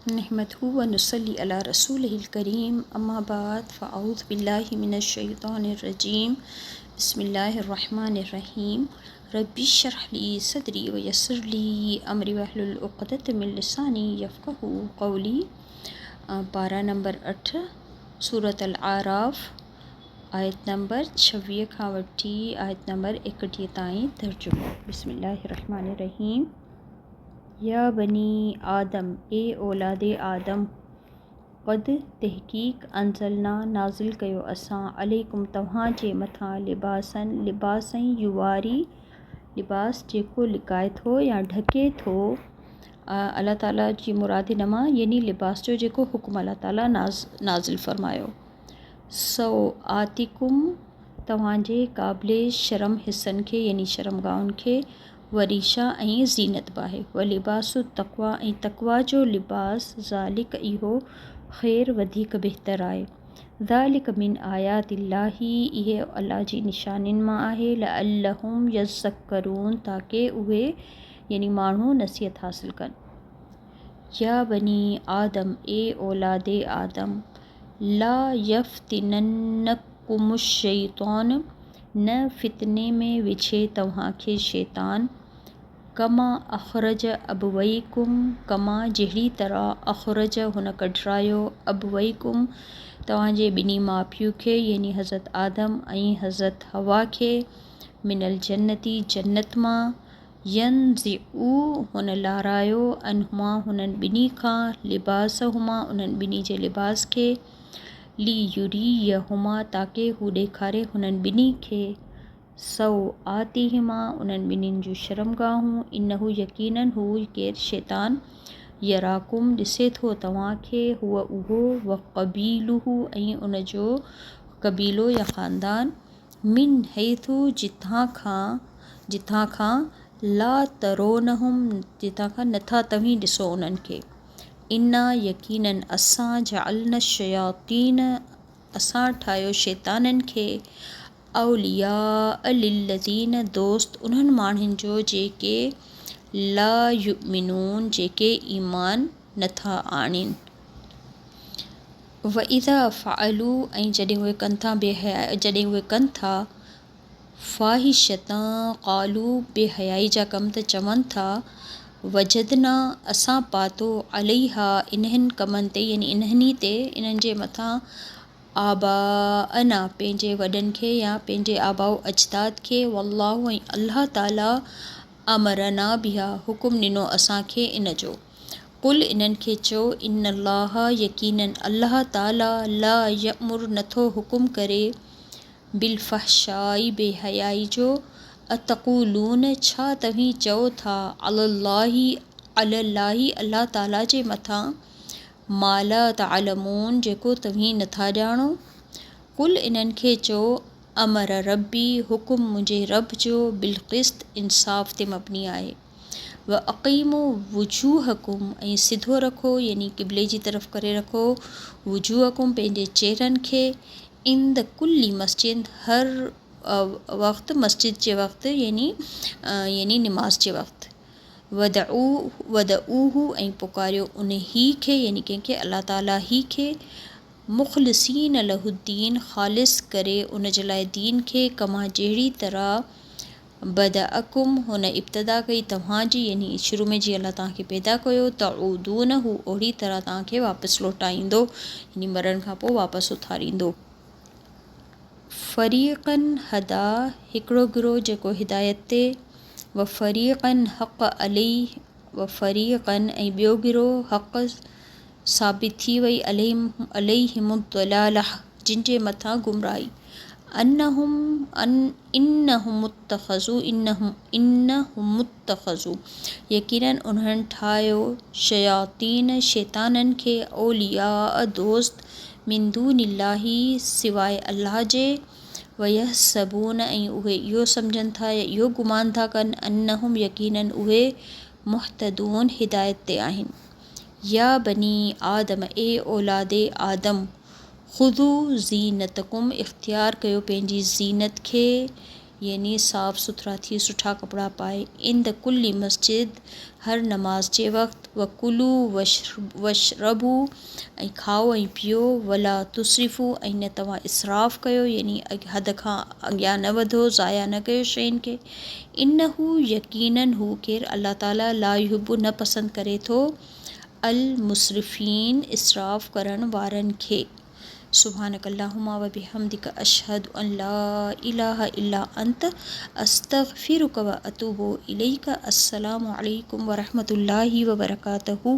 نحمده ونصلي علي رسوله الڪريم اما بعد فاعوذ بالله من الشيطان الرجيم بسم الله الرحمن الرحيم رب اشرح لي صدري ويسر لي امري واحلل عقدة من لساني يفقهوا قولي پارا نمبر 8 سورة الاعراف آيت نمبر 26 کان وٺي آيت نمبر 31 تائين ترجمو بسم الله الرحمن الرحيم يا بني آدم، اي اولاد آدم! قد تحقيق انزلنا نازل ڪيو اسان عليڪم توهان جي مٿان لباسا لباس يواري لباس جيڪو لڪائي ٿو يا ڍڪي ٿو الله تعاليٰ جي مراد هن مان يعني لباس جو جيڪو حڪم الله تعاليٰ نازل فرمايو سوآتڪم توهان جي قابل شرم حصن کي يعني شرمگاهن کي وريشا ۽ زينت به آهي. ولباس التقويٰ ۽ تقويٰ جو لباس ذلڪ اهو خير وڌيڪ بهتر آهي. ذلڪ من آيات الله اهي الله جي نشانين مان آهي لعلهم يذڪرون تاڪه اهي، يعني ماڻهو، نصيحت حاصل ڪن. يا بني آدم اي اولاد آدم! لا يفتننڪم الشيطان نه فتني ۾ وجهي توهان کي شيطان، ڪما اخرج ابويڪم ڪما جهڙي طرح اخرج هن ڪڍرايو ابويڪم توهان جي ٻنهي ماء پيء کي يعني حضرت آدم ۽ حضرت حوا کي من الجنة جنت مان ينزع هن لارايو عنهما هنن ٻنهي کان لباسهما انهن ٻنهي جي لباس کي ليريهما تاڪه هو ڏيکاري هنن ٻنهي کي سوآتهما انهن ٻنهين جون شرمگاهون انه يقيناً هو، ڪير، شيطان، يراڪم ڏسي ٿو توهان کي، هو اهو، وقبيله ۽ ان جو قبيلو يا خاندان، من حيث جتان کان جتان کان لا ترونهم جتان کان نٿا توهين ڏسو انهن کي. انا يقيناً اسان جعلنا الشياطين اسان ٺاهيو شيطانن کي اولياء للذين دوست انهن ماڻهن جو جيڪي لا يؤمنون جيڪي ايمان نٿا آڻين. واذا فعلوا ۽ جڏهن اهي ڪن ٿا بي حيائي جڏهن اهي ڪن ٿا فاحشة قالوا بي حيائي جا ڪم ته چون ٿا وجدنا اسان پاتو عليها انهن ڪمن تي يعني انهن ئي تي انهن جي مٿان آباءنا پنهنجي وڏن کي يا پنهنجي آباء و اجداد کي والله ۽ الله تعالي امرنا بها حڪم ڏنو اسان کي ان جو. قل انهن کي چئو ان الله يقيناً الله تعالي لا يأمر نٿو حڪم ڪري بالفحشاء بي حيائي جو اتقولون ڇا توهين چئو ٿا علي الله علي الله الله تعالي جي مٿان ما لا تعلمون جيڪو توهين نٿا ڄاڻو قل انهن کي چئو امر ربي حڪم منهنجي رب جو بالقسط انصاف تي مبني آهي. واقيموا وجوهڪم ۽ سڌو رکو يعني قبلي جي طرف ڪري رکو وجوهڪم پنهنجي چهرن کي عند ڪل مسجد هر وقت مسجد جي وقت يعني يعني نماز جي وقت ودعوه ودعوه ۽ پڪاريو انهي کي يعني ڪنهن کي الله تعالي هي کي مخلصين له الدين خالص ڪري ان جي لاء دين کي ڪما جهڙي طرح بدأڪم هن ابتدا ڪئي توهان جي يعني شروع ۾ جيئن الله توهان کي پيدا ڪيو تعودون هو اوهڙي طرح توهان کي واپس لوٽائيندو يعني مرڻ کان پوء واپس اٿاريندو. فريقا هديٰ هڪڙو گروهه جيڪو هدايت تي وفريقا حق عليه وفريقا ۽ ٻيو گروهه حق ثابت ٿي وئي عليهم الضلاله جن جي مٿان گمراهي انهم انهم اتخذوا انهم انهم اتخذوا يقيناً انهن ٺاهيو شياطين شيطانن کي اولياء دوست من دون الله سواء الله جي ويحسبون ۽ اهي اهو سمجهن ٿا يا اهو گمان ٿا ڪن انهم يقيناً اهي مهتدون هدايت تي آهن. يا بني آدم اي اولاد آدم! خذو زينتڪم اختيار ڪيو پنهنجي زينت کي يعني صاف سٿرا ٿي سٺا ڪپڙا پائي، عند ڪل مسجد هر نماز جي وقت، وڪلو واشربو ۽ کائو ۽ پيئو، ولا تسرفو ۽ نه توهان اسراف ڪيو يعني حد کان اڳيان نه وڌو، ضايع نه ڪيو شين کي، انه يقيناً هو ڪير الله تعالي لا يحب نه پسند ڪري ٿو المسرفين اسراف ڪرڻ وارن کي. سبحانک اللهم وبحمدک اشهد ان لا اله الا انت استغفرک واتوب اليک السلام عليڪم ورحمة الله وبرڪاته.